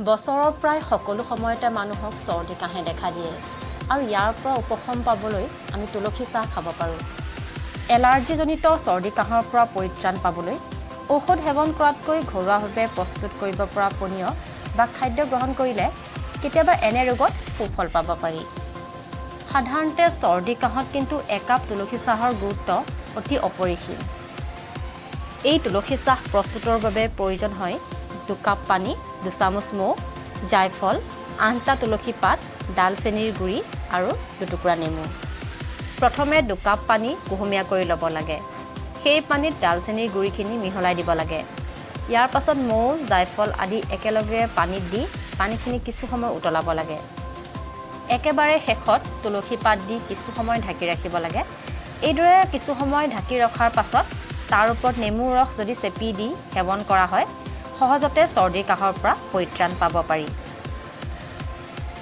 বছৰৰ প্ৰায় সকলো সময়তে মানুহক চৰ্দি কাহে দেখা দিয়ে আৰু ইয়াৰ পৰা উপশম পাবলৈ আমি তুলসী চাহ খাব পাৰোঁ। এলাৰ্জিজনিত চৰ্দি কাহৰ পৰা পৰিত্ৰাণ পাবলৈ ঔষধ সেৱন কৰাতকৈ ঘৰুৱাভাৱে প্ৰস্তুত কৰিব পৰা পানীয় বা খাদ্য গ্ৰহণ কৰিলে কেতিয়াবা এনে ৰোগত সুফল পাব পাৰি। সাধাৰণতে চৰ্দি কাহত কিন্তু একাপ তুলসী চাহৰ গুৰুত্ব অতি অপৰিসীম। এই তুলসী চাহ প্ৰস্তুতৰ বাবে প্ৰয়োজন হয় 2 কাপ পানী, 2 চামুচ মৌ, জায়ফল, 8টা তুলসী পাত, ডালচেনিৰ গুড়ি আৰু দুটুকুৰা নেমু। প্ৰথমে 2 কাপ পানী কুহুমীয়া কৰি ল'ব লাগে। সেই পানীত ডালচেনিৰ গুড়িখিনি মিহলাই দিব লাগে। ইয়াৰ পাছত মৌ, জায়ফল আদি একেলগে পানীত দি পানীখিনি কিছু সময় উতলাব লাগে। একেবাৰে শেষত তুলসী পাত দি কিছু সময় ঢাকি ৰাখিব লাগে। এইদৰে কিছু সময় ঢাকি ৰখাৰ পাছত তাৰ ওপৰত নেমুৰ ৰস যদি চেপি দি সেৱন কৰা হয়, সহজতে চৰ্দি কাহৰ পৰা পৰিত্ৰাণ পাব পাৰি।